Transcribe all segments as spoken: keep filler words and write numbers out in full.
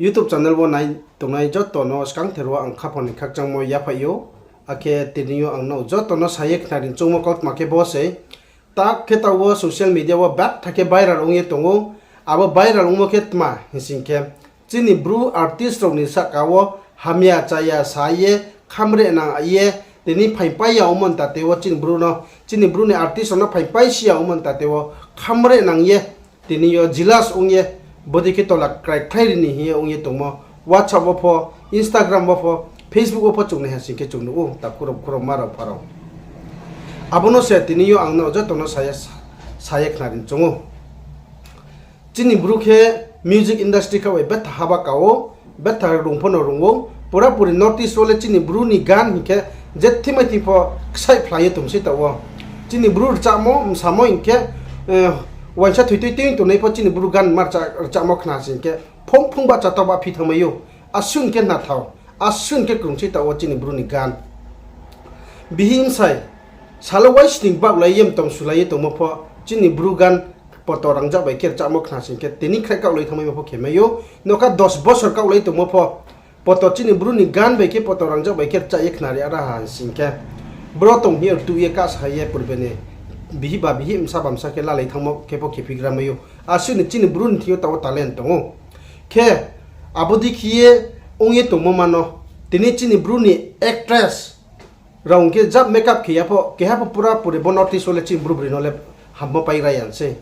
YouTube channel wo nai tongnai joto no skangther wo ang khaphang ni khakchangmo yaphaih ou. Akhe tini yo ang no joto no sa ye khnari choungmo kautma khe bo sei. Tak khe taoh wo social media wo betha khe viral ong ye tong ou. Abo viral ongmo khe tma hing sing khe, chini Bru artist rao ni sahka wo hamya chaya sa ye, khamre nang ye, tini phaingpai ya ongmo ni tate wo chini Bru no, chini Bru ni artist rao no phaingpai si ya ongmo ni tate wo khamre nang ye, tini yo jealous ong ye, bodei khe tola kraikhlai ri ni hing ye ong ye tongmo, WhatsApp wo pho, Instagram wo pho, Facebook wo pho chung nai ha sing khe chung nuh ou, takhu rao, khurao, ma rao, pha rao. Abo no se tini yo ang no joto no sa ye, sa ye khnari choung ou. Chini Bru khe music industry kha bai betha haba ka ou, betha rung pho no rung ou. Pura puri North East wo le chini Bru ni gan hing khe je thimai thing pho ksaih phlai ye tong sei taoh wo. Chini Bru rchamo, msamo hing khe, eh, uaingsa thoi tui tui tongnai pho chini Bru gan ma rcha-, rchamo khna sing khe, phung phung bahcha taoh ba phi thanngmai ou. Asuh khe hna thao, asuh khe krung sei taoh wo chini Bru ni gan. Bihih bsai, salo uaisning baohlai ye mtong sulai ye tongmo pho, chini Bru gan poto rangjak bai khe rchamo khna sing khe, tini khrai kaohlai thanngmaimo pho khe mai ou. Nokha dos bosor kaohlai tongmo pho, poto chini Bru ni gan bai khe poto rangjak bai khe rcha ye khnari ara ha sing khe, bro tong hing ye rtuh ye kahsa ye purbe ni bihih ba bihih, bsa ba bsa khe lalai thanngmo khe pho khe phigra mai ou. Asuh ni chini Bru ni thing yo taoh wo talent tong ou. Khe, abo dei khe ye ong ye tongmo ma no, tini chini Bru ni actress rao hing khe jat makeup khe ya pho, keha pho pura puri bo North East wo le chini Bru broi no le hammo pai ra ya sei.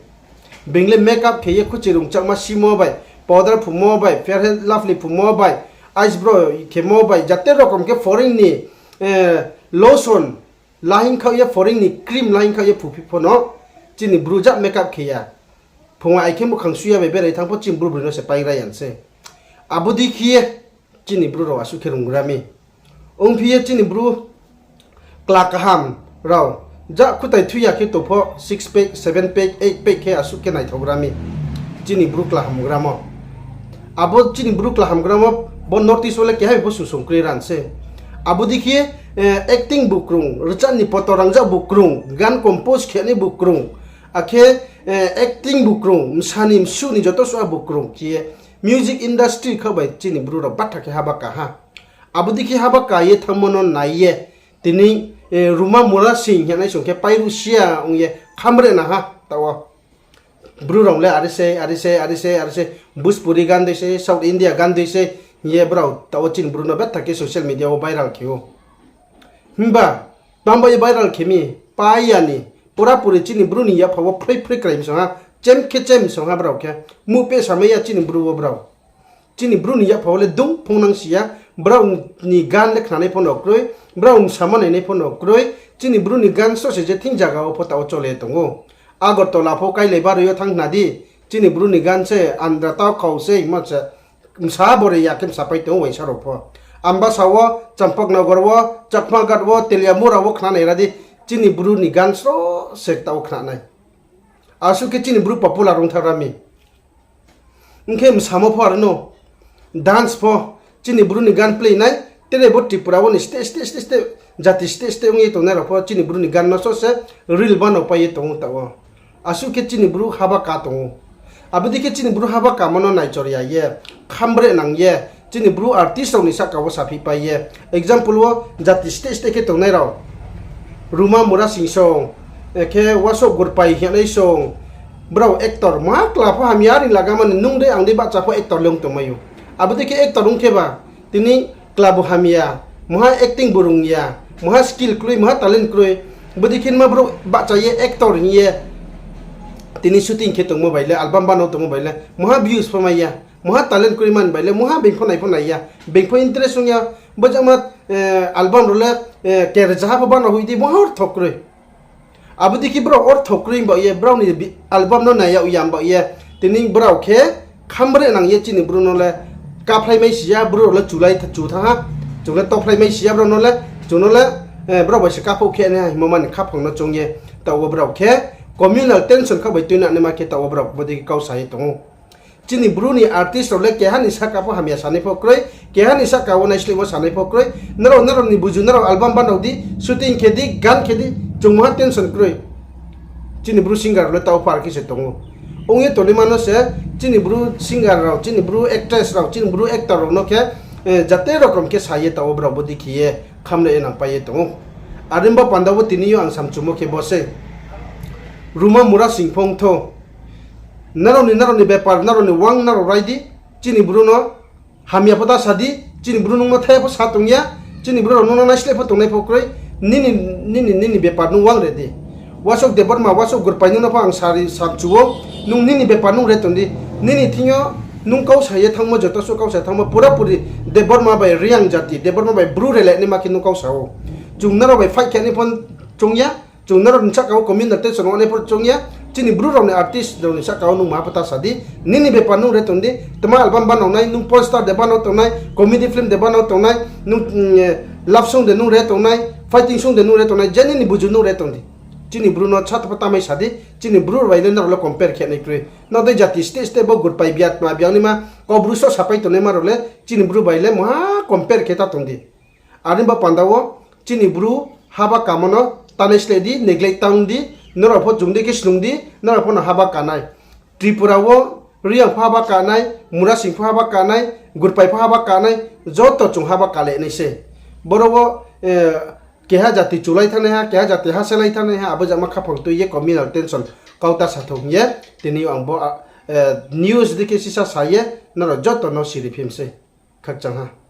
Being le makeup khe ye khuchi rung chakma simo bai, powder phumo bai, Fair and Lovely phumo bai, eyebrow khemo bai, jate rokom khe foreign ni, eh, lotion lahing khaoh ye, foreign ni cream lahing khaoh ye phuphi pho no, chini Bru jat makeup khe ya. Phung ai khe muhkhang suya bai berai thanng pho chini Bru broi no se pai ra ya sei. Abo dei khe ye chini Bru rao asuh khe runggra mi. Ongphi ye chini Bru kla kaham rao, ja khutai thui ya khe tong pho six pack, seven pack, eight pack khe asuh khe naithogra mi. Chini Bru kla hamgramo. Abo chini Bru kla hamgramo, bo North East wo le keha bai pho susung kroi ra sei. Abo dei khe, eh, acting bu krung, rchah ni poto rangjak bu krung, gan compose khe nai bu krung, akhe, eh, acting bu krung, msa ni msuh ni joto suh a bu krung khe ye, music industry kha bai chini Bru rao batha khe haba ka ha. Abo dei khe haba ka ye thanngmo no nai ye, tini, eh, Ruma Mura Sing hing ye nai song khe pairuh si ya ong ye khamre na ha, taoh wo. Bru rao le are se, are se, are se, are se, Bhojpuri gan dei se, South India gan dei se, hing ye brao taoh wo chini Bru no betha khe social media wo viral khe ou. Himba, tma bai ye viral khe mi, pai ya ni, pura puri chini Bru ni yapha wo phroi phroi krai msong ha, chem khe chem msong ha brao khe, muh peh samai ya chini Bru wo brao. Chini Bru ni yapha wo le dong phungnang si ya, brao ni gan le khnanai pho no kroi, brao msamo nainai pho no kroi, chini Bru ni gan só se je thing zaga wo pho taoh wo chole tong ou. Agartala pho kailai baroi yo thanng khna di, chini Bru ni gan se Andhra tao khau se hingmo se, msa bore ya khe msapai tong ou uaingsa rao pho. Ambasa wo, Champaknagar wo, Chakmaghat wo, Teliamura wo khnanai ra di, chini Bru ni gan só se taoh wo khnanai. Asuh khe chini Bru popular ong thanng ra mi. Ong khe msamo pho aro no, dance pho, chini Bru ni gan play nai, tre bo Tripura wo ni state, state, state, state, jati state, state ong ye tongnai rao pho chini Bru ni gan no só se reel banao pai ye tong ou taoh wo. Asuh khe chini Bru haba ka tong ou. Abo dei khe chini Bru haba kamo no naichor ya ye, khambre nang ye, chini Bru artist rao ni sahka wo saphi pai ye, example wo jati state state khe tongnai rao, Ruma Mura Sing song, eh, khe Wasoh Gurpai hing ye nai song, brao actor, maha kla pho hamya ring lagama ni nung dei ang dei bahcha pho actor le ong tongmai ou. Abo dei khe actor ong khe ba, tini kla bu hamya, maha acting bu rung ya, maha skill kroi, maha talent kroi, bodei khe ma brouh bahcha ye actor hing ye, tini shooting khe tongmo bai le, album banao tongmo bai le, maha views pho mai ya, maha talent kroi mani bai le, maha being pho nai pho nai ya, being pho interest ong ya, bo jama, eh, album rao le, eh, kerzaha pho banao hoih di, maha ortho kroi. Abo dei khe brao ortho kroi baoh ye, brao ni bi-, album no nai yag ya baoh ye, tini brao khe khambre nang ye chini Bru no le kaphlai mai si ya, Bru rao le chulai tha-, chu thanng ha, chung le tophlai mai si ya brao no le, chung no le, eh, brao bai se kaphouh khe nai ha hingmo mani khaphang no choung ye, taoh wo brao khe communal tension kha bai tuinang naima khe taoh wo brao bodei khe kau sa ye tong ou. Chini Bru ni artist rao le keha ni sahka pho hamya sanai pho kroi, keha ni sahka wo naislehmo sanai pho kroi. Nrao, nrao ni buju, nrao album banao di, shooting khe di, gan khe di, chung maha tension kroi. Chini Bru singer rao le taoh wo par khe se tong ou. Ong ye tongnaima no se chini Bru singer rao, chini Bru actress rao, chini Bru actor rao no khe jate rokom khe sa ye tao brao bo dei khe ye khamre ye nangpai ye tong ou. Are ong ba panda wo tini yo ang samchumo khe bo sei. Ruma Murasing pho ong thou. Nrao ni, nrao ni bepar, nrao ni uang nrao rai di, chini Bru no hamya pho ta sa di, chini Bru nung no thaiha pho sa tong ya, chini Bru rao nung no naisleh pho tongnai pho kroi, nini, nini, nini bepar nung uang re di. Uasok Debbarma, uasok Gurpai nung no pho ang sari samchu ou, nung nini bepar nung re tong di, nini thing yo nung kau sa ye thanngmo, joto suh kau sa ye thanngmo, pura puri Debbarma bai Reang jati, Debbarma bai Bru rele naima khe nung kau sa ou. Chung nrao bai fight khe nai pho choung ya, chung nrao ni sahka wo communal tension ong nai pho choung ya, chini Bru rao ni artist rao ni sahka wo nung maha pho ta sa di, nini bepar nung re tong di, tma album banao nai, nung poster de banao tongnai, comedy film de banao tongnai, nung love song de nung re tongnai, fighting song de nung re tongnai, je nini buju nung re tong di. Chini Bru no satpho tamai sa di, chini Bru bai le nrao le compare khe nai kroi. Nrao dei jati state state bo Gurpai biat ma biang naima, Kaubru so sapai tongnaima rao le chini Bru bai le maha compare khe ta tong di. Are ong ba panda wo chini Bru haba kamo no tanai sleh di, neglect tang di, nrao pho chung dei khe slung di, nrao pho no haba ka nai. Tripura wo Reang pho haba ka nai, Murasing pho haba ka nai, Gurpai pho haba ka nai, joto chung haba ka le nai se. Boro wo keha jati chulai thanngnaiha, keha jati haselai thanngnaiha, abo jama khaphang tui ye communal tension kau ta sa thou hing ye, tini yo ang bo news dei khe sisa sa ye nrao joto no siri phim sei. Khakchang ha.